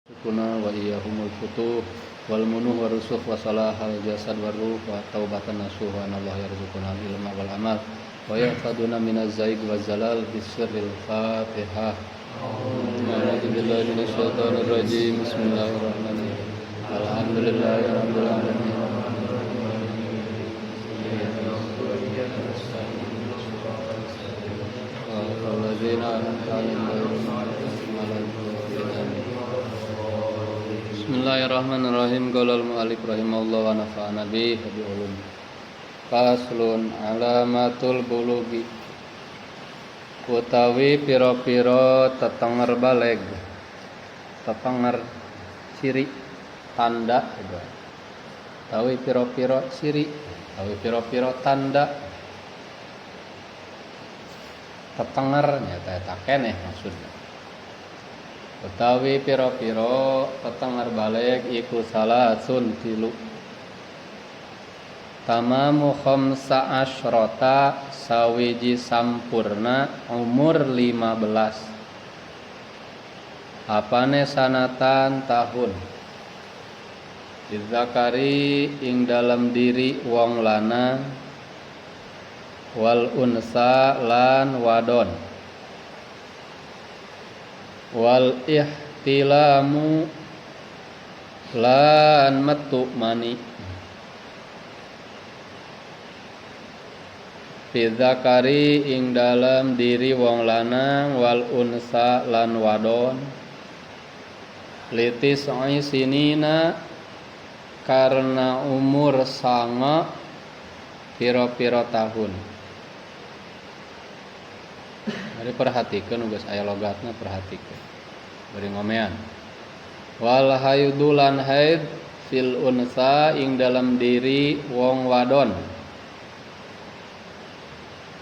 Kuna wa iyyahumul futuh wal munuh wa rusukh wa salahal jasad war ruh wa taubatan nasuh wa anallah yarzuquna al ilma wal amal wa yahfaduna minaz zaig wa zalal bisirril fatihah. A'udzu billahi minasyaitonir rajim. Bismillahirrahmanirrahim. Alhamdulillahi rabbil alamin. Alladzina an'amta 'alaihim ghairil maghdubi. Bismillahirrahmanirrahim. Qala al-mu'allif rahimahullah wa nafa'ana bihi wa bi ulum. Faslun alamatul bulugi. Utawi pira-pira tetenger baleg. Tetenger ciri tanda gitu. Utawi pira-pira ciri, utawi pira-pira tanda. Tetenger nya eta keneh maksudna. Utawi pira-pira tetenger baleg iku salasun tilu. Tamamu khamsa asyrata sawiji sampurna umur 15. Apane sanatan tahun. Idzakari ing dalam diri wong lanang wal unsa lan wadon. Wal ihtilamu lan metu mani. Fidzakari ing dalam diri wong lanang wal unsa lan wadon. Litis'i sinina karena umur sanga pira-pira tahun. Mari perhatikan geus aya logatna, perhatikan. Bari ngomean. Wal haidu lan haid fil unsa ing dalam diri wong wadon.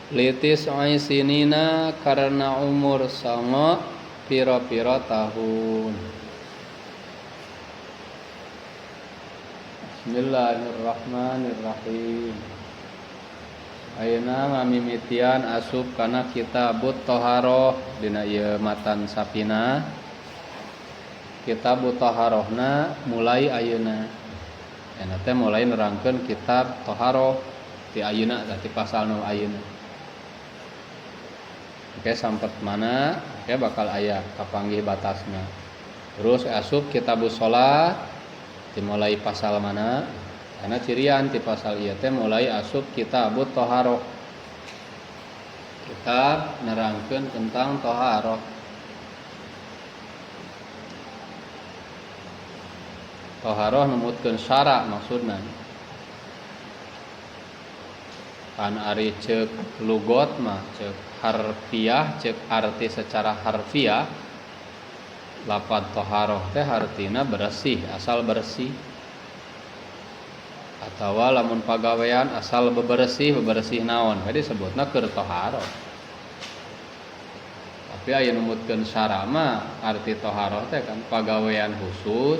Litis'i sinina karena umur sanga pira-pira tahun. Bismillahirrahmanirrahim. Ayeuna ngamimitian asup kana kitabut Thaharah dina ieu matan sapina. Kitabut Thaharahna mulai ayeuna. Ayeuna teh mulai nerangkeun kitab Thaharah ti ayeuna ti pasal nu ayeuna. Oke, sampet mana oke bakal aya kapanggih batasna. Terus asup kitabus shalah dimulai pasal mana? Karena cirian ti pasal ieu teh mulai asup kitabut thaharah. Kitab nerangkeun tentang thaharah. Thaharah numutkeun syara maksudna. Kan ari ceuk lugot mah ceuk harfiah, ceuk arti secara harfiah lapad thaharah teh hartina bersih, asal bersih. Atawa lamun pagawean asal bebersih, bebersih naon we disebutna keur thaharah. Tapi aya numutkeun syara mah arti thaharah teh kan pagawean khusus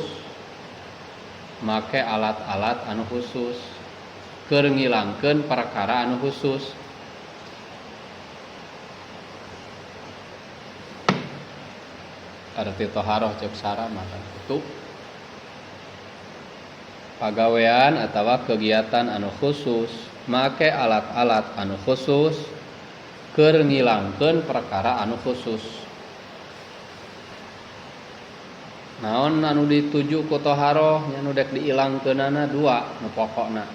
make alat-alat anu khusus keur ngilangkeun perkara anu khusus. Arti thaharah ceuk syara mah kan itu pagawean atawa kegiatan anu khusus make alat-alat anu khusus keur ngilangkeun perkara anu khusus. Naon anu dituju ku thaharah nya nu dek diilangkeunana dua nu pokokna.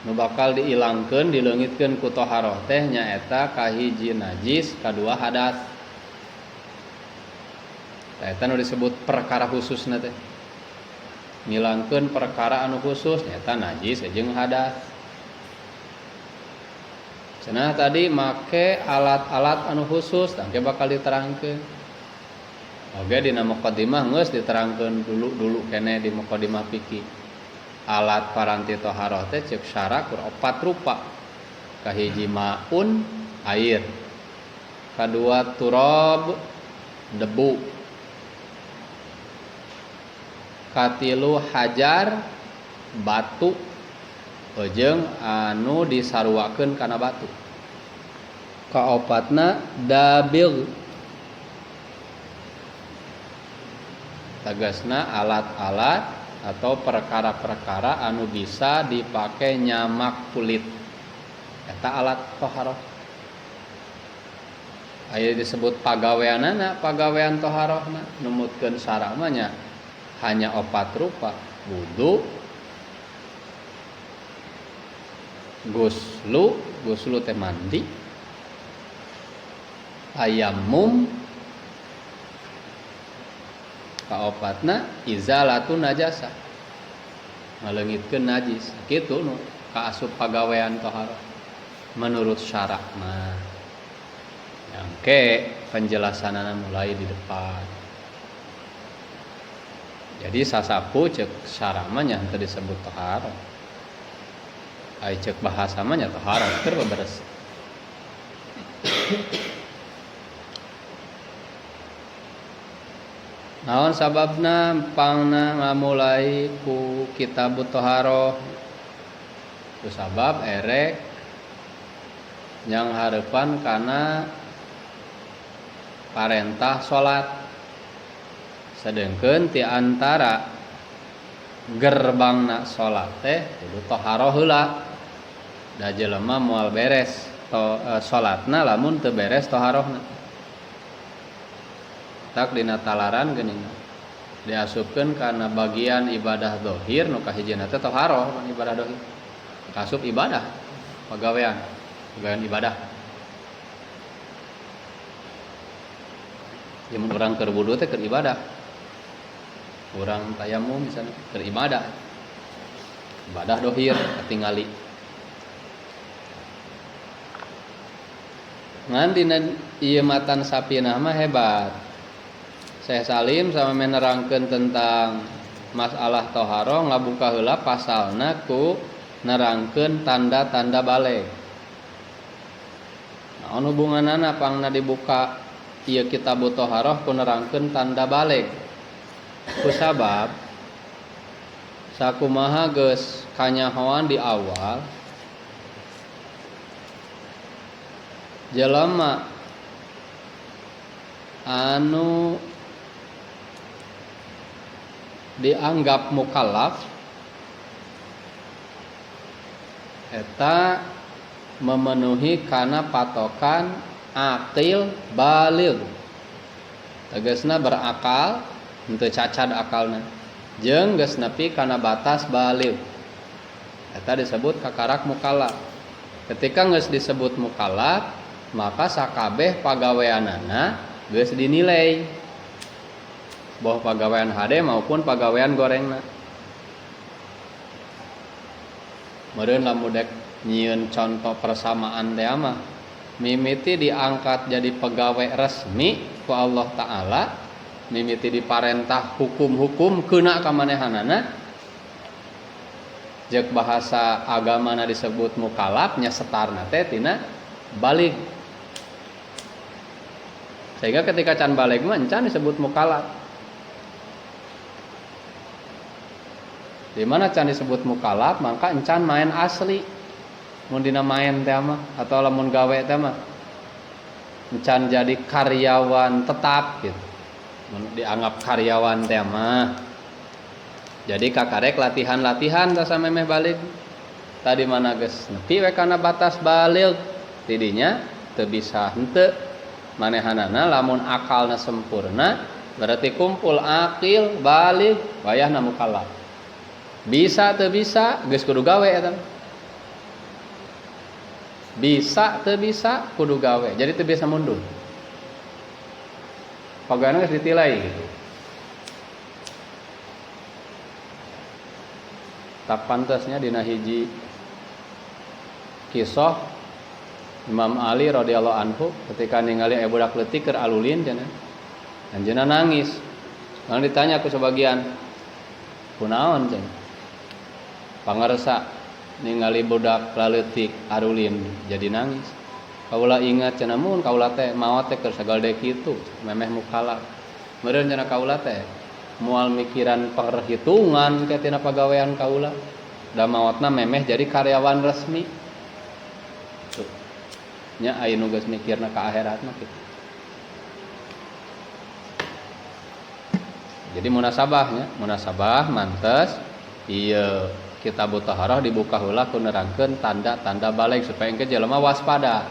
Nu bakal diilangkeun dileungitkeun ku thaharah teh nyaeta kahiji najis, kadua hadas. Eta nu disebut perkara khususna teh. Ngilangkeun perkara anu khusus nyata najis jeung hadas. Cenah tadi make alat-alat anu khusus tangke bakal diterangkeun. Oge dina mukadimah geus diterangkeun dulu-dulu kene di mukadimah fikih. Alat paranti thaharah teh ceuk syara kur opat rupa. Kahiji maun air. Kadua turab debu. Katilu hajar batu jeung anu disaruakeun kana batu. Kaopatna dabil. Tegasna alat-alat atau perkara-perkara anu bisa dipake nyamak kulit. Eta alat toharoh. Aya disebut pagaweanana, pagawean toharohna numutkeun syara mah nya hanya opat rupa: wudu, guslu, guslu teh mandi, tayammum, kaopatna izalatu najasa, ngaleungitkeun najis. Kitu nu kaasup pagawean toharoh menurut syara mah. Oke, penjelasanana mulai di depan. Jadi sasapu cek syara mah nya henteu disebut toharoh. Ai cek bahasa mah nya toharoh keur beberes. Naon sababna pangna ngamulai ku kitab toharoh? Ku sabab erek yang hareupan kana parentah salat. Sedengkeun ti antara gerbangna salat teh kudu toharoh heula. Da jelema moal beres salatna lamun teu beres toharohna. Tak dina talaran geuning diasupkeun kana bagian ibadah dohir nu kahijina teh toharoh ibadah dohir. Kasup ibadah pagawean, pagawean ibadah. Jamun urang keur wudu teh keur ibadah. Urang tayamum misalnya keur ibadah. Ibadah dohir katingali. Ngan dina ieu matan sapinah mah hebat. Syekh Salim sama menerangkeun tentang masalah toharoh ngabuka heula pasalna ku nerangkeun tanda-tanda balig. Naon hubunganana pangna dibuka ieu kitab toharoh ku nerangkeun tanda balig. Kusabab sakumaha geus kanyahoan di awal jelema anu dianggap mukallaf eta memenuhi kana patokan akil baligh. Tegasna berakal henteu cacad akalna jeung geus nepi kana batas baligh. Eta disebut kakarak mukallaf. Ketika geus disebut mukallaf, maka sakabeh pagaweanana geus dinilai. Boh pagawean hade maupun pagawean gorengna. Meureun lamun dek nyieun contoh persamaan teh mah mimiti diangkat jadi pegawai resmi ku Allah Ta'ala, mimiti diparentah hukum-hukum kena ka manehanana, jeung bahasa agamana disebut mukallaf nya setarna teh tina balig. Sehingga ketika can balig mah encan disebut mukallaf. Di mana can disebut mukallaf maka encan main asli. Mun dina main teh mah atau lamun gawe teh mah encan jadi karyawan tetap gitu. Mun dianggap karyawan teh mah. Jadi kakarek latihan-latihan tah samemeh balik. Tadi mana geus nepi we kana batas balig. Tidinya teu bisa henteu. Manehanana lamun akalna sempurna berarti kumpul akil balig wayahna mukallaf. Bisa teu bisa geus kudu gawe eta. Bisa teu bisa kudu gawe. Jadi teu bisa mundur. Pagawean geus ditilai gitu. Tak pantasnya dina hiji kisah Imam Ali radhiyallahu anhu ketika ningali aya budak leutik keur alulin cenah. Anjeunna nangis. Lalu ditanya ku sebagian, kunaon cenah? Pangarsa ningali budak laleutik arulin jadi nangis. Kaula ingat cenah mun kaula teh maot teh keur sagalde kitu, memeh mukallaf. Meureun cenah kaula teh moal mikiran perhitungan ke tina pagawean kaula. Da maotna memeh jadi karyawan resmi. Tuh. Nya aya nu geus mikirna ka akhirat mah kitu. Jadi munasabahnya, munasabah mantes ieu kitab Thaharah dibuka heula ku nerangkeun tanda-tanda balig supaya engke jelema waspada.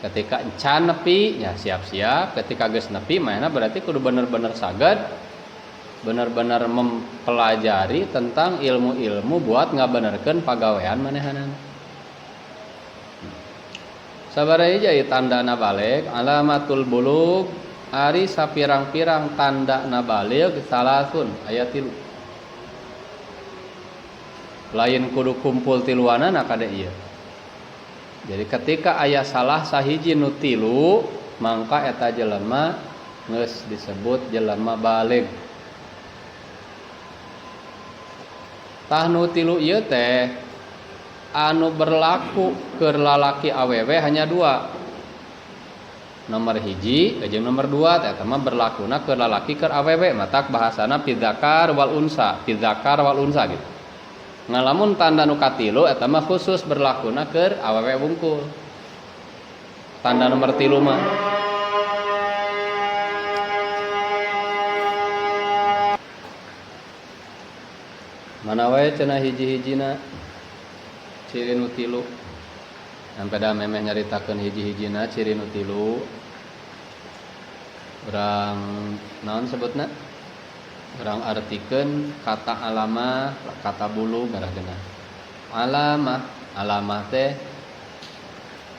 Ketika encan nepi nya siap-siap, ketika geus nepi manehna berarti kudu bener-bener saged, bener-bener mempelajari tentang ilmu-ilmu buat ngabenerkeun pagawean manehanana. Sabaraha hiji tandana balig, alamatul bulug ari sapirang-pirang tandana balig salasun aya 3. Lain kudu kumpul tiluanana kade ieu. Jadi ketika aya salah sahiji nu tilu, mangka eta jelema geus disebut jelema balig. Tah nu tilu ieu teh anu berlaku keur lalaki awewe hanya 2. Nomor 1 jeung nomor 2 teh eta mah berlakuna keur lalaki keur awewe, matak bahasana pidzakar wal unsa, pidzakar wal unsa gitu. Ngalamun tanda nu katilu eta mah khusus berlakuna keur awewe wungkul. Tanda nomor 3 mah mana wae cenah hiji-hijina ciri nu 3. Sampai dah memeh nyaritakeun hiji-hijina ciri nu 3. Urang naon sebutna? Urang artikeun kata alamah, kata bulu garagena. Alamah, alamah teh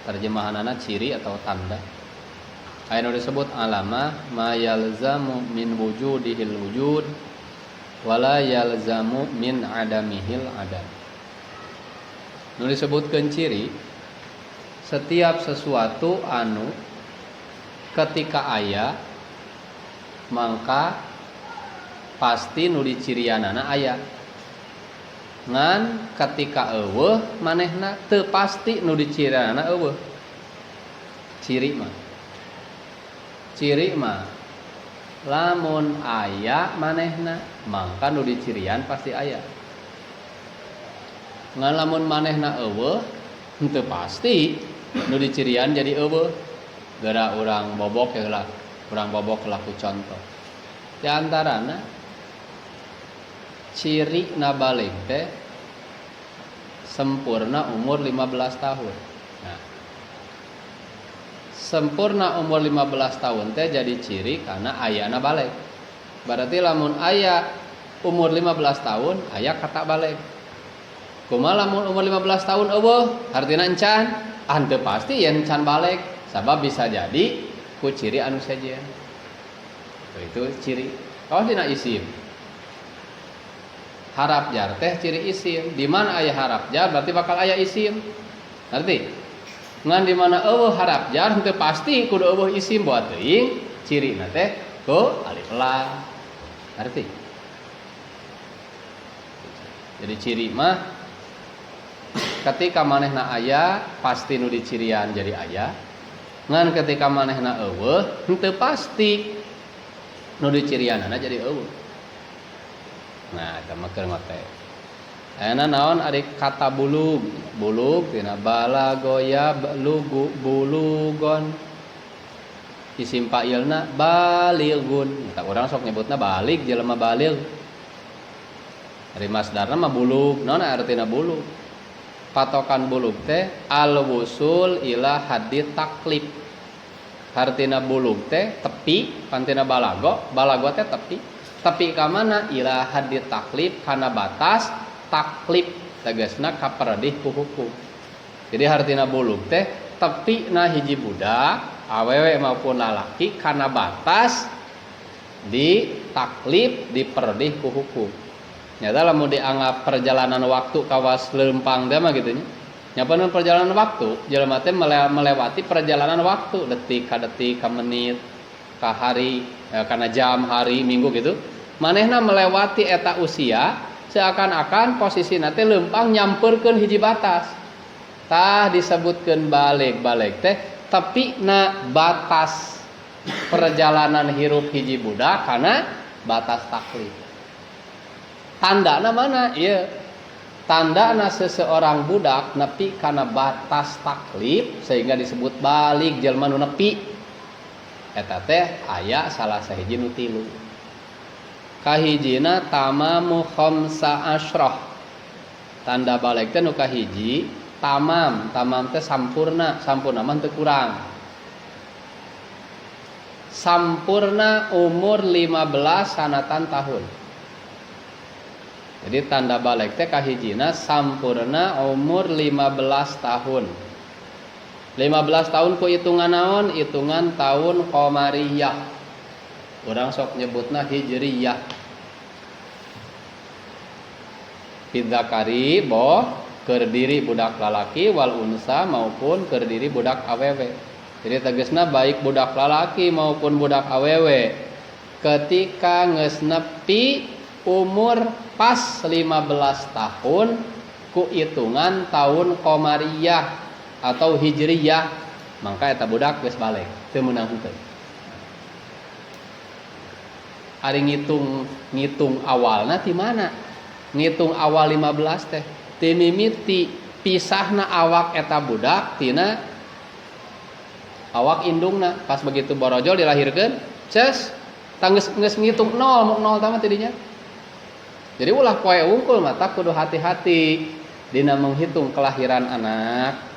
terjemahanana ciri atau tanda. Aya nu disebut alamah ma yalzamu min wujudihil wujud wala yalzamu min adamihil adam. Nu disebutkeun ciri setiap sesuatu anu ketika aya mangka pasti nu dicirianana aya. Ngan ketika eueuh manehna teu pasti nu dicirianana eueuh. Ciri mah. Ciri mah lamun aya manehna mangka nu dicirian pasti aya. Ngan lamun manehna eueuh henteu pasti nu dicirian jadi eueuh. Geura urang bobok heula, urang bobok laku contoh. Di antarana ciri na balig teh sempurna umur 15 tahun. Nah, sempurna umur 15 tahun teh jadi ciri karena ayana balig. Berarti lamun aya umur 15 tahun aya kata balig. Kumaha lamun umur 15 tahun eueuh artina encan, teu pasti yen encan balig sabab bisa jadi ku ciri anu sejen. Itu ciri. Kawas dina isim. Harap jar teh ciri isim. Di mana aya harap jar berarti bakal aya isim. Ngerti? Ngan di mana eueuh harap jar henteu pasti kudu eueuh isim boa teuing cirina teh ku alif lam. Ngerti? Jadi ciri mah ketika manehna aya pasti nu dicirian jadi aya. Ngan ketika manehna eueuh henteu pasti nu dicirianana jadi eueuh. Nah, eta mah keur ngote. Ayeuna naon ari kata bulug? Bulug tina balagoya lugu bulugon. Isim fa'ilna balighun. Eta urang sok nyebutna balig jelema baligh. Ari masdarna mah bulug. Naon artina bulug? Patokan bulug teh al-wusul ila haddi taklif. Hartina bulug teh tepi, pantina balago, balago teh tepi. Tepi ka mana? Ila haddi taklif kana batas taklif tegasna kaperedih ku hukum. Jadi hartina bulug teh tepi na hiji budak awewe maupun lalaki kana batas di taklif diperedih ku hukum. Nyata lamun dianggap perjalanan waktu kawas leumpang teh mah kitu nya. Nyapan perjalanan waktu, jelema teh melewati perjalanan waktu detik ka detik ka menit ka hari, kana jam, hari, minggu gitu. Manehna melewati eta usia seakan-akan posisina teh leumpang nyamperkeun hiji batas. Tah disebutkeun balig-balig teh tapi na batas perjalanan hirup hiji budak kana batas taklif. Tandana mana? Ieu. Tandana seseorang budak nepi kana batas taklif sehingga disebut balig jelema nu nepi. Eta teh aya salah sahiji nu tilu. Kahijina tamamu khamsa asyrah. Tanda balig teh nu kahiji tamam, tamam teh sampurna, sampurna mah teu kurang. Sampurna umur 15 sanatan tahun. Jadi tanda balig teh kahijina sampurna umur 15 tahun. 15 tahun ku hitungan naon? Hitungan tahun qamariyah. Urang sok nyebutna hijriyah. Fidzakari boh keur diri budak lalaki wal unsa maupun keur diri budak awewe. Jadi tegasna baik budak lalaki maupun budak awewe ketika geus nepi umur pas 15 tahun ku hitungan tahun qamariyah atau hijriyah, mangka eta budak geus balig, teu meunang henteu. Ari ngitung awalna ti mana? Ngitung awal 15 teh ti mimiti pisahna awak eta budak tina awak indungna. Pas begitu borojol dilahirkeun, ces tanggeus geus ngitung 0, muk 0 tah mah tidinya. Jadi ulah poe wungkul mata kudu hati-hati dina menghitung kelahiran anak.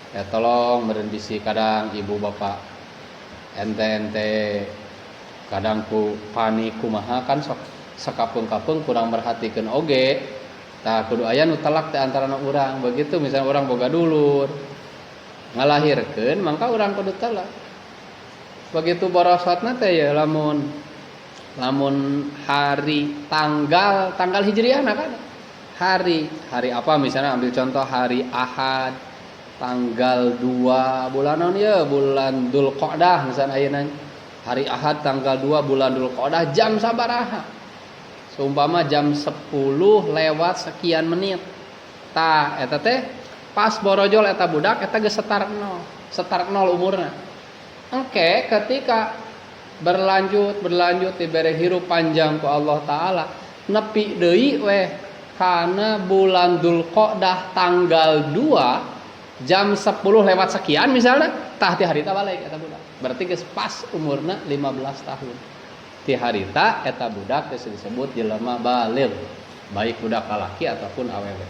Ya tolong meureun bisi kadang ibu bapak ente-ente kadang ku panik kumaha kan sok sekapeung-kapeung kurang merhatikeun oge. Tah kudu aya nu telak teh antarana urang. Begitu misalnya urang boga dulur ngalahirkeun mangka urang kudu telak. Begitu borosotna teh ya lamun hari tanggal hijriah nah kan hari apa misalnya ambil contoh hari Ahad tanggal 2 bulan naon ya, bulan Dzulqa'dah misalnya ayeuna hari Ahad tanggal 2 bulan Dzulqa'dah jam sabaraha, seumpama jam 10 lewat sekian menit, tah eta teh pas borojol eta budak eta geus setar 0, setar 0 umurna. Engke ketika berlanjut dibere hirup panjang ku Allah Ta'ala nepi deui weh kana bulan Dzulqa'dah tanggal 2 jam 10 lewat sekian misalnya, tah ti harita balik eta budak berarti geus pas umurna 15 tahun. Ti harita eta budak geus disebut jelema baligh, baik budak lalaki ataupun awewe.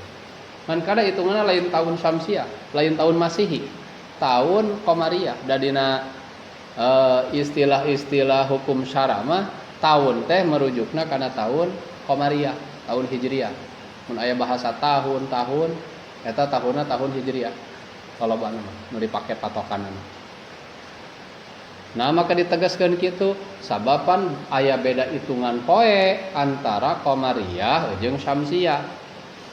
Man kada hitunganna lain tahun syamsiah, lain tahun Masihi, tahun qamariyah. Da dina istilah-istilah hukum syara mah tahun teh merujukna kana tahun qamariyah, tahun hijriah. Mun aya bahasa tahun-tahun eta tahunna tahun hijriah. Kalobana mah nu dipake patokanna. Nah maka ditegaskeun kitu sababan aya beda hitungan poe antara qamariyah jeung syamsiah,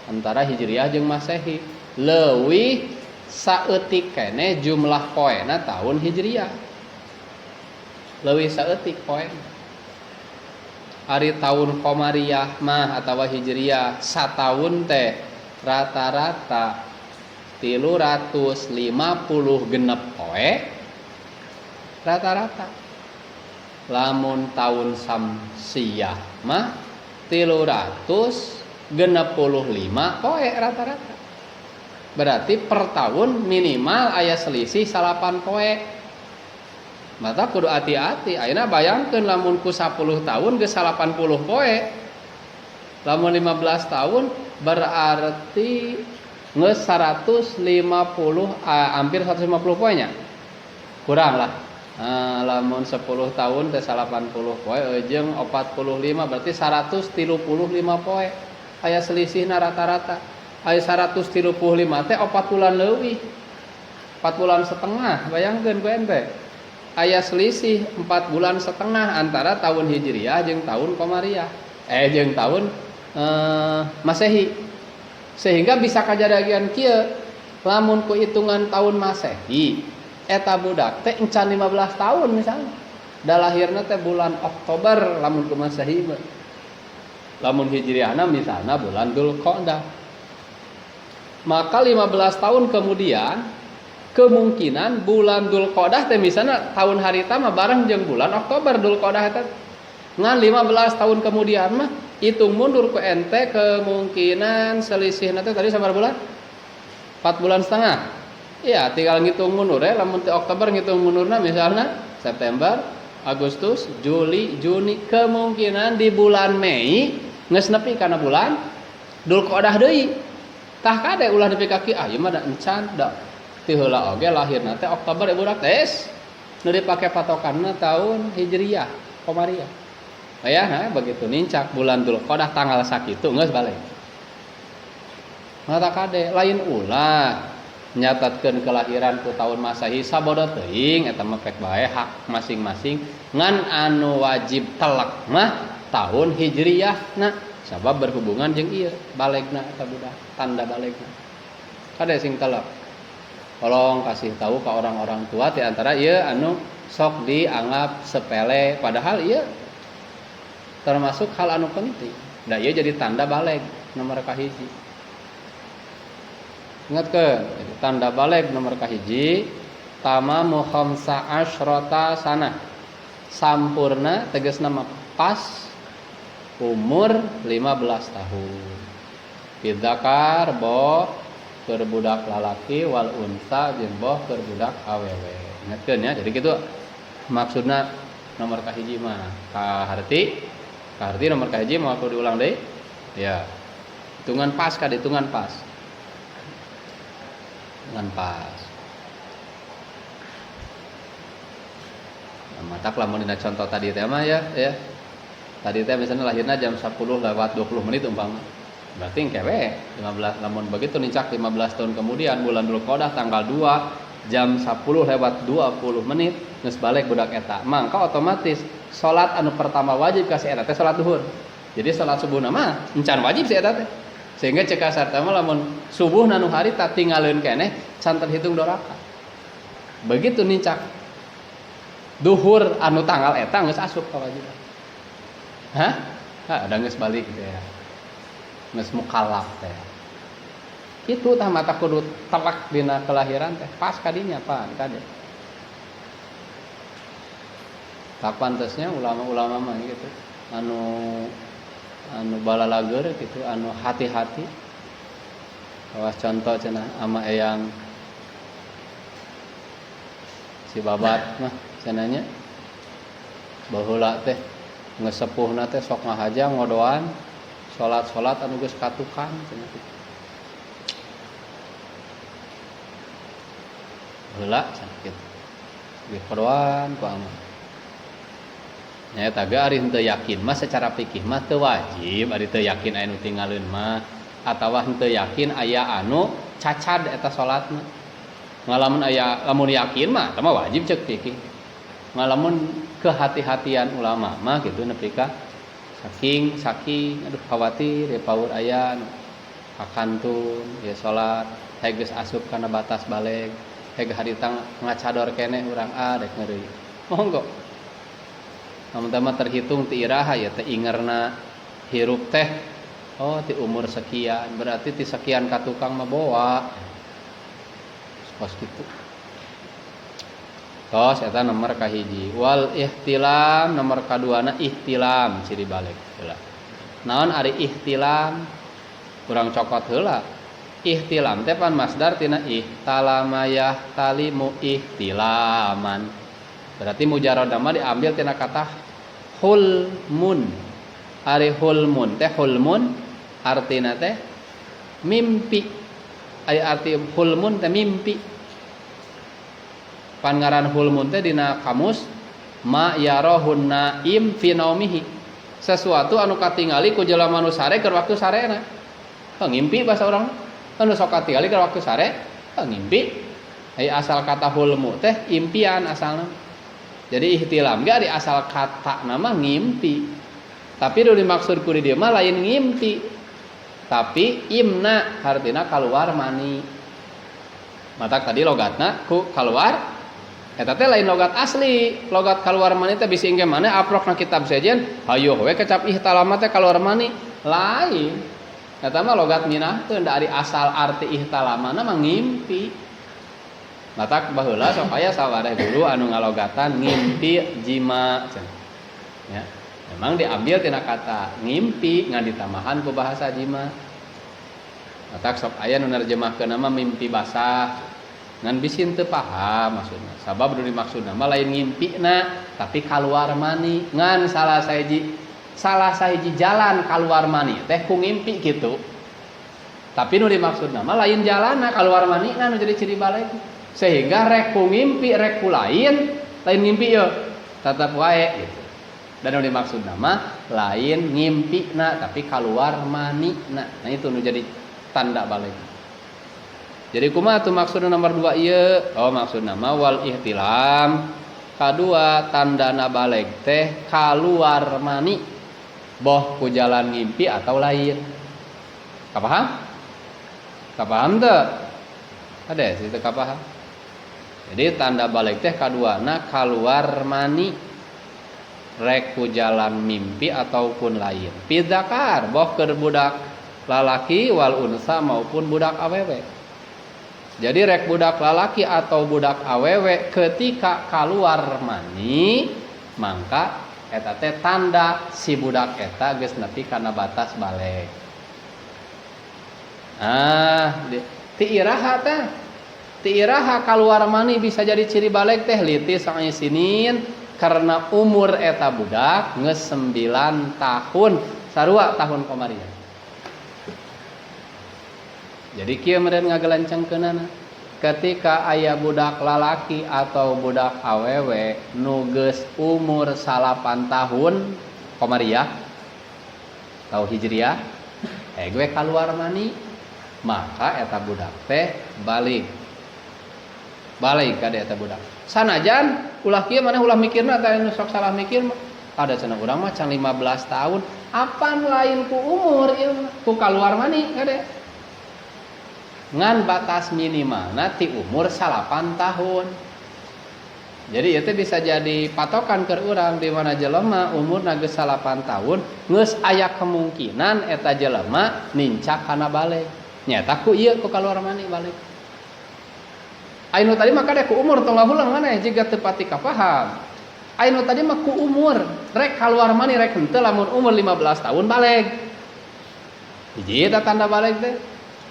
antara hijriah jeung masehi. Leuwih saeutik keneh jumlah poena tahun hijriah. Leuwih saeutik poe. Ari tahun qamariyah mah atawa hijriah sataun teh rata-rata 350 genep poe rata-rata. Lamun tahun samsiah mah 365 poe rata-rata. Berarti per tahun minimal aya selisih 8 poe. Mata kudu hati-hati. Ayeuna bayangkeun lamun ku 10 tahun geus 80 poe. Lamun 15 tahun berarti geus 150, hampir 150 poe nya. Kurang lah. Lamun 10 tahun teh 80 poe jeung 45 berarti 135 poe. Aya selisihna rata-rata. Aya 135 teh 4 bulan leuwih. 4 bulan setengah, bayangkeun ku ente. Aya selisih 4 bulan setengah antara tahun Hijriah jeung tahun Qamariyah. Jeung tahun Masehi. Sehingga bisa kajadian kieu, lamun ku hitungan tahun Masehi eta budak teh encan 15 tahun misalnya. Da lahirna teh bulan Oktober lamun ku Masehi mah. Lamun Hijriahna misalna bulan Dzulqa'dah. Maka 15 tahun kemudian kemungkinan bulan Dzulqa'dah teh misalna tahun harita mah bareng jeung bulan Oktober Dzulqa'dah eta. Ngan 15 tahun kemudian mah hitung mundur ku ente kemungkinan selisihna teh tadi sabaraha bulan? 4 bulan setengah. Iya, tinggal ngitung mundur ya, lamun ti Oktober ngitung mundurna misalna September, Agustus, Juli, Juni, kemungkinan di bulan Mei geus nepi kana bulan Dzulqa'dah deui. Tah kade ulah nepi ka kieu, ah ieu mah da encan da ti heula oge lahirna teh Oktober budak teh. Nu dipake patokanna tahun Hijriah, Komariah. Ya, nah, begitu nincak bulan Dzulqa'dah tanggal sakitu geus balik. Mata kade lain ulah nyatatkeun kelahiran ku tahun Masehi sabodo teuing eta mah pek bae hak masing-masing ngan anu wajib telak mah tahun Hijriah na sabab berhubungan jeung ieu balegna eta budak tanda balegna. Kade sing telak. Tolong kasih tahu ke orang-orang tua di antara ieu anu sok dianggap sepele padahal ieu termasuk hal anu penting. Da ieu jadi tanda baleg nomor kahiji. Ingat ke tanda baleg nomor kahiji tamamu khamsa asyrata sanah. Sampurna tegasna mah pas umur 15 tahun. Bidzakar boh keur budak lalaki wal unsa jeung boh keur budak awewe. Ingatkeun ya, jadi kitu maksudna nomor kahiji mah. Kaharti kaharti nomor kahiji mau aku diulang deui? Ya. Hitungan pas ka hitungan pas. Hitungan pas. Nah, matak lamun dina contoh tadi teh mah ya, ya. Tadi teh misalnya lahirna jam 10:20 umpama. Berarti engke we 15 lamun begitu nincak 15 tahun kemudian bulan Dzulqa'dah tanggal 2 jam 10:20 geus balik budak eta. Mangka otomatis salat anu pertama wajib ka si eta teh salat duhur. Jadi salat subuhna mah encan wajib si eta teh. Sehingga cek kasar teh mah lamun subuhna nu harita tinggalin keneh can terhitung 2 rakaat. Begitu nincak duhur anu tanggal eta geus asup kewajiban. Hah? Hah, ada geus balik gitu ya. Geus mukallaf teh. Kitu tah mata kudu telak dina kelahiran teh pas kadinya pan kade. Tak pantesnya ulama-ulama mah gitu. Anu anu balalager gitu, anu hati-hati. Kawas contoh cenah ama eyang si babat mah cenahnya baheula teh ngesepuhna teh sok ngahaja ngodoan salat-salat anu geus katukang cenah kitu. Heula cenah kitu. Dikodoan ku ama. Nya eta ge ari henteu yakin mah secara fikih mah teu wajib, ari teu yakin aya nu tinggalin mah atawa henteu yakin aya anu cacad eta salatna. Ngalamun aya lamun yakin mah eta mah wajib ceuk fikih. Ngalamun kehati-hatian ulama mah gitu nepi ka saking aduh khawatir ya paur aya nu kakantun ya salat geus asup kana batas baleg heg harita ngacador keneh urang ah dek ngeri. Monggo. Lamun terhitung ti iraha ya teh ingerna hirup teh oh ti umur sekian berarti ti sekian ka tukang mah boa. Kos kitu. Tos eta nomor kahiji. Wal ihtilam nomor kaduana ihtilam ciri balik heula. Naon ari ihtilam? Kurang cokot heula. Ihtilam teh pan masdar tina ihtalama yahtalimu ihtilaman. Berarti mujarrad mah diambil tina kata hulmun. Ari hulmun teh hulmun artina teh mimpi. Ari arti hulmun teh mimpi. Pan ngaran hulmun teh dina kamus ma yarahun naim fi naumihi. Sesuatu anu katingali ku jelema nu sare keur waktu sarena. Heuh ngimpi bahasa urang. Anu sok katingali keur waktu sare, heuh ngimpi. Ari asal kata hulmu teh impian asalna. Jadi ihtilam ge ari asal kata nama ngimpi. Tapi nu dimaksud ku di dieu mah lain ngimpi. Tapi imna hartina kaluar mani. Matak tadi logatna ku kaluar eta teh lain logat asli. Logat kaluar mani teh bisi engke maneh aprokna kitab sejen hayoh we kecap ihtalama teh kaluar mani. Lain. Eta mah logat minahkeun da ari asal arti ihtalamana mah ngimpi. Matak baheula sok aya sawareh guru anu ngalogatan ngimpi jima cenah. Ya. Memang diambil tina kata ngimpi ngan ditambahan ku bahasa jima. Matak sok aya nu nerjemahkeun mah mimpi basah. Ngan bisi teu paham maksudna. Sabab nu dimaksudna mah lain ngimpina tapi kaluar mani. Ngan salah sahiji jalan kaluar mani teh ku ngimpi kitu. Tapi nu dimaksudna mah lain jalanna kaluar manina nu jadi ciri baleg. Sehingga rek ku ngimpi rek ku lain, lain ngimpi yeuh tetep wae gitu. Dan nu dimaksudna mah lain ngimpina tapi kaluar manina. Nah itu nu jadi tanda baleg. Jadi kumaha tuh maksudna nomor 2 ieu? Oh maksudna mah wal ihtilam. Kadua tandana baleg teh kaluar mani. Boh ku jalan ngimpi atau lain. Kapaham? Kapaham teu? Ada sih teu kapaham. Jadi tanda baleg teh kaduana kaluar mani. Rek ku jalan mimpi ataupun lain. Pidzakar boh keur budak lalaki wal unsa maupun budak awewe. Jadi rek budak lalaki atau budak awewe ketika keluar mani mangka eta teh tanda si budak eta geus nepi kana batas baleg. Ah, ti iraha teh. Ti iraha keluar mani bisa jadi ciri baleg teh liti sinin karena umur eta budak geus 9 tahun sarua tahun kamarian. Jadi kieu meureun ngagelencengkeunana. Ketika aya budak lalaki atau budak awewe nu geus umur 8 tahun komariah atau hijriah, gue kaluar mani, maka eta budak teh balik. Balik ka eta budak. Sanajan ulah kieu maneh ulah mikirna teh nu sok salah mikir mah. Ada cenah urang mah can 15 tahun, apan lain ku umur ieu mah, ku kaluar mani kade. Ngan batas minimalna ti umur 8 tahun. Jadi itu bisa jadi patokan keur urang di mana jelema umurna geus 8 tahun geus aya kemungkinan eta jelema nincak kana baleg. Nyata ku ieu ku kaluar mani baleg. Anu tadi mah kade ku umur tong lahulang maneh jiga teu pati kapaham. Anu tadi mah ku umur rek kaluar mani rek henteu lamun umur 15 tahun baleg. Hiji eta tanda baleg teh.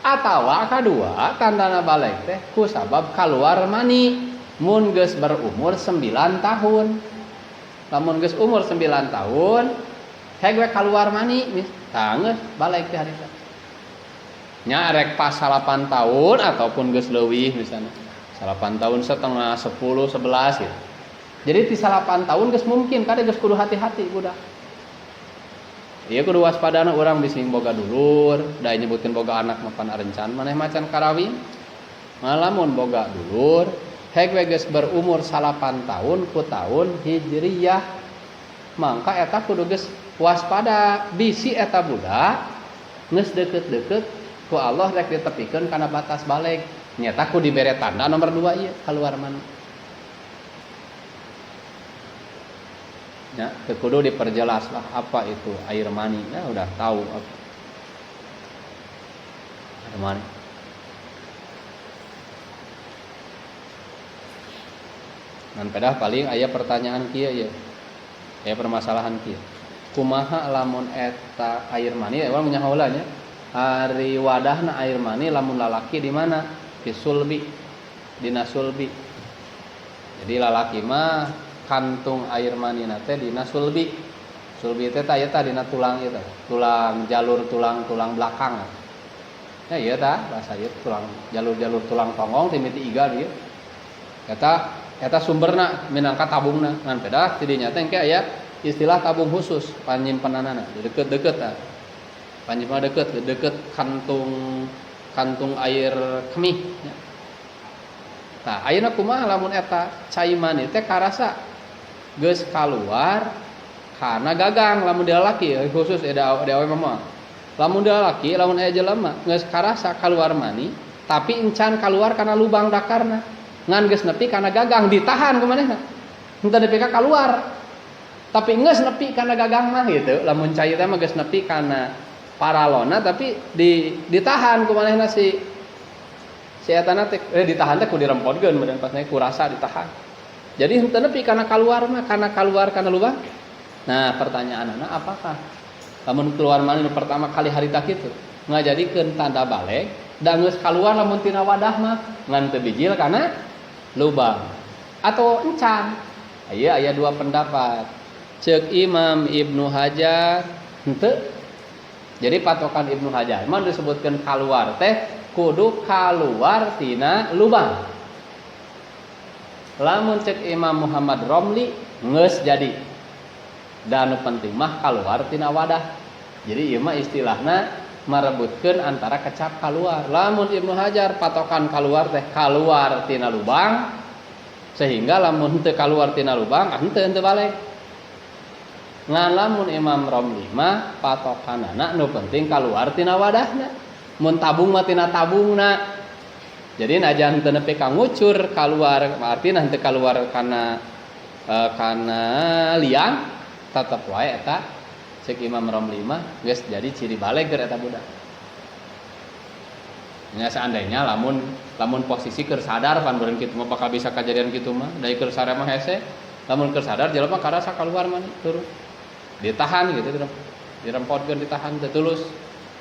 Atawa kadua tandana baleg teh ku sabab kaluar mani mun geus berumur 9 tahun. Lamun geus umur 9 tahun heg we kaluar mani tah geus baleg teh harita. Nya rek pas 8 tahun ataupun geus leuwih misalnya 8 tahun setengah, 10, 11 gitu. Jadi ti 8 tahun geus mungkin kade geus kudu hati-hati budak. Ieu kudu waspadana urang bisi boga dulur, da nyebutkeun boga anak mah pan arencan maneh macan karawin. Malamun boga dulur, heg we geus berumur 8 tahun ku tahun hijriyah. Mangka eta kudu geus waspada bisi eta budak geus deukeut-deukeut ku Allah rek ditepikeun kana batas baleg. Nyata ku dibere tanda nomor 2 ieu kaluar mani. Ya, kudu diperjelas lah apa itu air mani. Ya udah tahu apa air mani. Ngan pedah paling aya pertanyaan kieu ya. Aya permasalahan kieu. Kumaha lamun eta air mani ya urang nyaho heula nya. Ari wadahna air mani lamun lalaki di mana? Di sulbi. Dina sulbi. Jadi lalaki mah kantung air manina teh dina sulbi. Sulbi teh tah eta dina tulang ieu teh, tulang jalur tulang-tulang belakang. Ya ieu tah bahasa ieu tulang jalur-jalur tulang tonggong ti miti iga ieu. Eta sumberna minangka tabungna. Ngan pedah ti dinya teh engke aya istilah tabung khusus panyimpenanana, deket-deket tah. Panyimpenan deket, deket kantung air kemih nya. Tah ayeuna kumaha lamun eta cai mani teh karasa geus kaluar kana gagang lamun dia lalaki khusus da awewe mah. Lamun dia lalaki lamun aya jelema geus karasa kaluar mani tapi encan kaluar kana lubang dakarna. Ngan geus nepi kana gagang ditahan ku manehna. Henteu nepi ka kaluar. Tapi geus nepi kana gagang mah gitu. Lamun cai teh mah geus nepi kana paralona tapi ditahan ku manehna si etana teh ditahan teh ku dirempodkeun badan pasna ku rasa ditahan. Jadi henteu nepi kana kaluar mah, kana kaluar kana lubang. Nah, pertanyaanna apakah lamun keluar mani nu pertama kali harita kitu ngajadikeun tanda baleg Da geus kaluar lamun tina wadah mah, ngan teu bijil kana lubang. Atau encan. Aya aya dua pendapat. Cek Imam Ibnu Hajar henteu. Jadi patokan Ibnu Hajar mah disebutkan keluar teh kudu keluar tina lubang. Lamun cek Imam Muhammad Romli geus jadi. Dan nu penting mah keluar tina wadah. Jadi ieu mah istilahna merebutkeun antara kecap keluar. Lamun Ibnu Hajar patokan keluar teh keluar tina lubang, sehingga lamun henteu keluar tina lubang, ah henteu henteu baleg. Ngan lamun Imam Romli mah patokanana nu penting keluar tina wadahna. Mun tabung mah tina tabungna. Jadi najan teu nepi ka ngucur keluar, artina henteu keluar kana liang, tetep wae eta cek Imam Romli mah geus jadi ciri baleg keur eta budak. Nya seandainya lamun lamun posisi keur sadar pan beureun kitu mah bakal bisa kejadian kitu mah, da keur sare mah hese. Lamun keur sadar jelema karasa keluar mani turun. Ditahan gitu, dirempotkeun, ditahan teu tulus.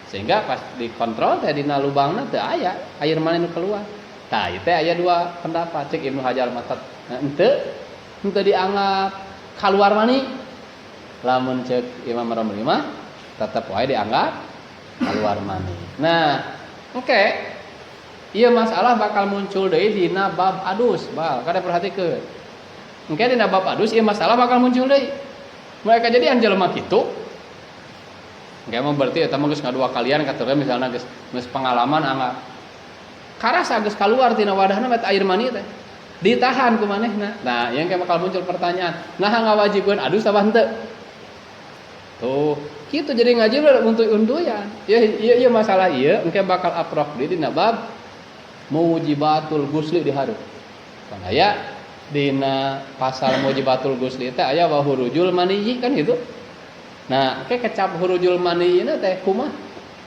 Sehingga pas dikontrol teh dina lubangna teu aya air mani nu keluar. Tah ieu teh aya dua pendapat, cek Ibnu Hajar mah henteu henteu dianggap keluar mani. Lamun cek Imam Romli mah tetep wae dianggap keluar mani. Nah, oke. Okay. Ieu masalah bakal muncul deui dina bab adus, bal. Kade perhatikeun. Engke dina bab adus ieu masalah bakal muncul deui. Mereka jadi jelema kitu. Engke mah berarti eta mah geus ngadua kalian katuran misalna geus geus pengalaman anggap. Karasa geus keluar tina wadahna met air mani teh. Ditahan ku manehna. Nah, yang kayak bakal muncul pertanyaan, nah ngawajibkeun adus apa henteu? Tuh, kitu jadi ngaji untuk untuyan. Ya iya iya masalah ieu engke bakal aprok di dina bab mujibatul gusli di hareup. Kan aya dina pasal mujibatul gusli teh aya wa hurujul maniyyi kan gitu. Nah, engke kecap hurujul maniyyi teh kumaha?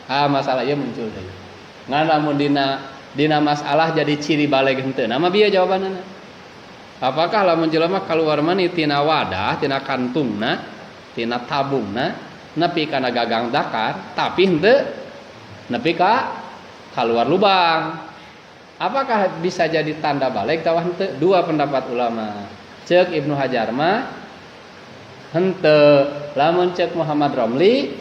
Ah, masalah ieu muncul deui. Ngan lamun dina dina masalah jadi ciri baleg henteu. Nah, bieu jawabanna. Apakah lamun jelema keluar mani tina wadah, tina kantungna, tina tabungna, nepi kana gagang dakar, tapi henteu nepi ka keluar lubang. Apakah bisa jadi tanda baleg atawa henteu? Dua pendapat ulama. Cek Ibnu Hajar mah henteu. Lamun cek Muhammad Romli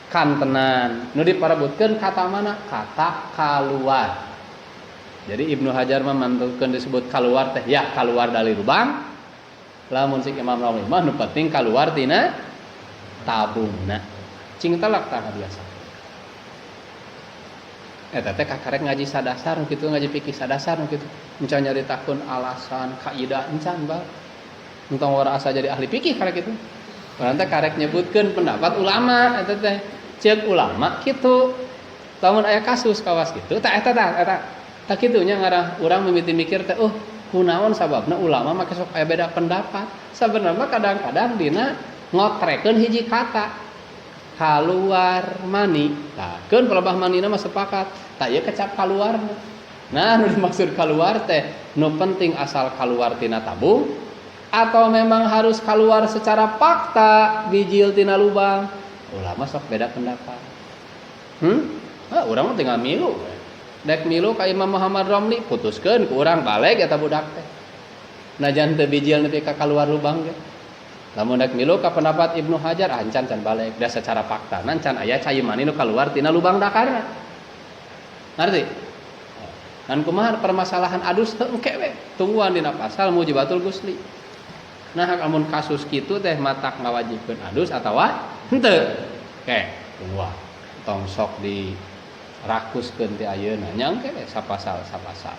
kantenan. Nu diparebutkeun kata mana? Kata keluar. Jadi Ibnu Hajar mah mantulkeun disebut keluar teh ya keluar dari lubang. Lamun cek Imam Romli mah nu penting keluar tina tabungna. Cing telak tah biasa. Eta teh kakarek ngaji sadasar kitu, ngaji fikih sadasar kitu. Encan nyaritakeun alasan kaidah encan bal. Entong ora asa jadi ahli fikih karek kitu. Urang teh karek nyebutkeun pendapat ulama eta teh. Ceuk ulama kitu. Lamun aya kasus kawas kitu tah eta tah eta. Tah kitu nya ngarah urang mimiti mikir teh, oh kunaon sababna ulama make sok aya beda pendapat. Sabenerna kadang-kadang dina ngotrekeun hiji kata kaluar mani. Tah keun pelebah manina mah sepakat. Tah ieu kecap kaluar. Nah, nu dimaksud kaluar teh nu penting asal kaluar tina tabung atau memang harus keluar secara fakta bijil tina lubang. Ulama sok beda pendapat. Ah, urang mah tinggal milu. Dek milu ka Imam Muhammad Romli putuskeun ku urang baleg eta budak teh. Najan teu bijil nepi ka kaluar lubang ge. Lamun dek milu ka pendapat Ibnu Hajar, ah, encan can baleg da secara fakta can aya cai mani nu kaluar tina lubang dakarna. Ngerti? Kan kumaha permasalahan adus teu engke we tungguan dina pasal mujibatul gusli. Nah, lamun kasus kitu teh matak ngawajibkeun adus atawa henteu. Oke, tungguan. Tong sok di rakuskeun ti ayeuna nya engke we sapasal sapasal.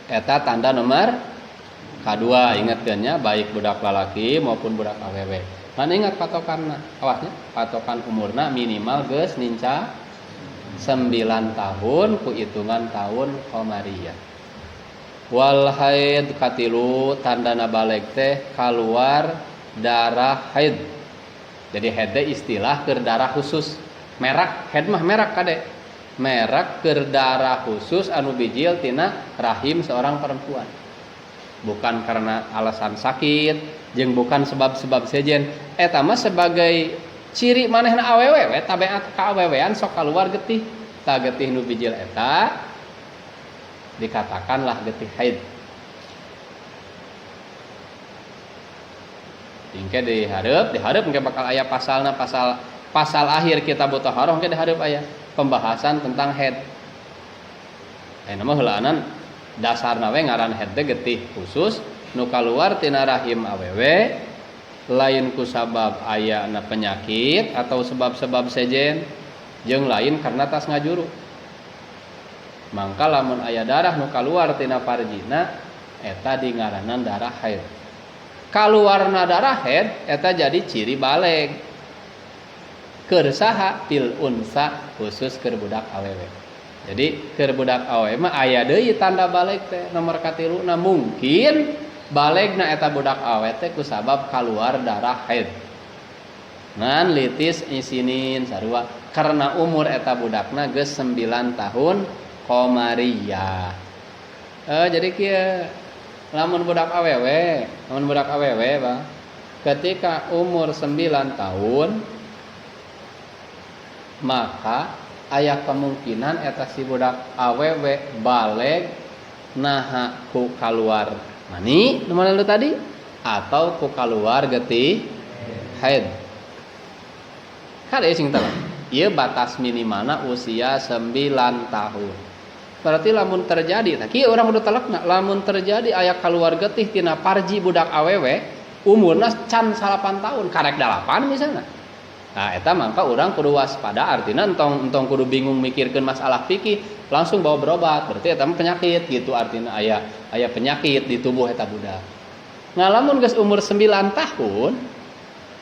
Eta tanda nomor kadua, ingatkeun nya, baik budak lalaki maupun budak awewe. Mana ingat patokanna? Awasnya patokan umurna minimal geus ninca 9 tahun ku hitungan tahun qamariyah. Wal haid katilu, tandana baleg teh keluar darah haid. Jadi haid teh istilah keur darah khusus. Merak, haid mah merak kade. Merak keur darah khusus anu bijil tina rahim seorang perempuan. Bukan karena alasan sakit, jeung bukan sebab-sebab sejen. Eta mah sebagai ciri manehna awewe we, tabiat kaawewean sok keluar getih. Tah getih nu bijil eta dikatakanlah getih haid. Engke dihareup engke bakal aya pasalna, pasal akhir kitab Thaharah engke dihareup aya pembahasan tentang haid. Ayeuna mah heulaanan dasarna we ngaran haid teh getih khusus nu kaluar tina rahim awewe lain ku sabab ayana penyakit atau sebab-sebab sejen jeung lain karena tas ngajuru. Mangka lamun aya darah nu kaluar tina parjina eta dingaranan darah haid. Kaluarna darah haid eta jadi ciri baleg. Keur saha fil unsa khusus keur budak awewe. Jadi keur budak awewe mah aya deui tanda baleg teh nomor katiluna mungkin balegna eta budak awewe teh kusabab kaluar darah haid. Ngan litis isinin sarua karena umur eta budakna geus 9 tahun qamariyah. Jadi kieu lamun budak awewe, Bang, ketika umur 9 tahun maka aya kemungkinan eta si budak awewe baleg naha ku kaluar mani nu mana tadi atau ku kaluar getih haid. Kade sing teh ieu batas minimalna usia 9 tahun. Berarti lamun terjadi, tah kieu urang kudu telekna, lamun terjadi aya kaluar getih tina parji budak awewe umurna can 8 tahun, karek 8 misalna. Nah, eta mangka urang kudu waspada, artina entong kudu bingung mikirkeun masalah fikih, langsung bawa berobat. Berarti eta mah penyakit gitu, artina aya penyakit di tubuh eta budak. Nah, lamun geus umur 9 tahun,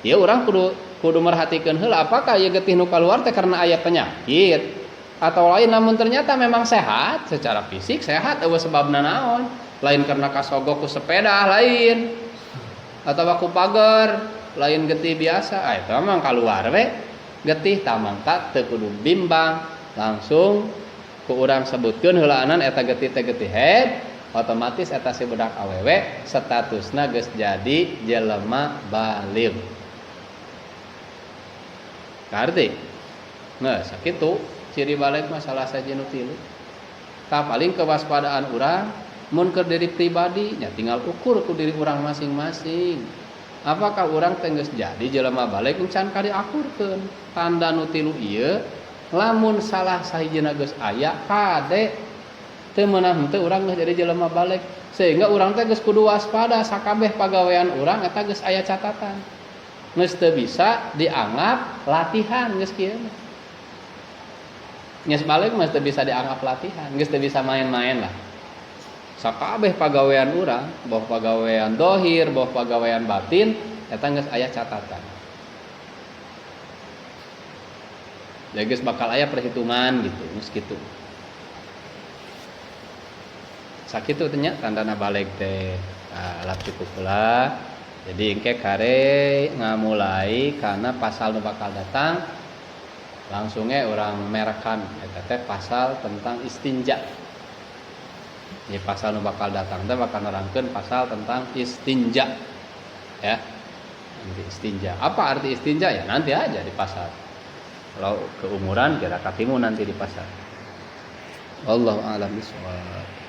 ya urang kudu merhatikeun heula apakah ieu getih nu kaluar teh karena aya penyakit atau lain. Namun ternyata memang sehat secara fisik, sehat eueuh sebabna naon, lain karena kasogok ku sepeda lain atau ku pagar, lain getih biasa, eta mah kaluar we getih tah mangka teu kudu bimbang, langsung ku urang sebutkeun heulaanan eta getih teh getih haid, otomatis eta si budak awewe statusna geus jadi jelema baligh. Karti? Nah, sakitu ciri balig mah salah saja nu tilu. Tah paling kewaspadaan urang mun keur diri pribadi nya tinggal ukur ku diri urang masing-masing. Apakah urang teh geus jadi jelema balig encan ka diakurkeun. Tanda nu tilu ieu lamun salah sahijina geus aya kade teu meunang henteu urang geus jadi jelema balig, sehingga urang teh geus kudu waspada sakabeh pagawean urang eta geus aya catatan. Geus teu bisa dianggap latihan geus kieu mah. Geus balig mah teu bisa dianggap latihan, geus teu bisa main-main lah. Sakabeh pagawean urang, boh pagawean dohir, boh pagawean batin, eta geus aya catatan. Jadi geus bakal aya perhitungan gitu, geus kitu. Sakitu teh nya tandana balig teh. Nah, lap cukup pula. Jadi engke kare ngamulai karena pasal nu bakal datang langsungnya orang merekan eta teh pasal tentang istinja. Jadi pasal nu bakal datang teh bakal nerangkeun pasal tentang istinja. Ya. Nanti istinja. Apa arti istinja ya nanti aja di pasal. Kalau keumuran kira katimu nanti di pasal. Wallahu a'lam bishawab.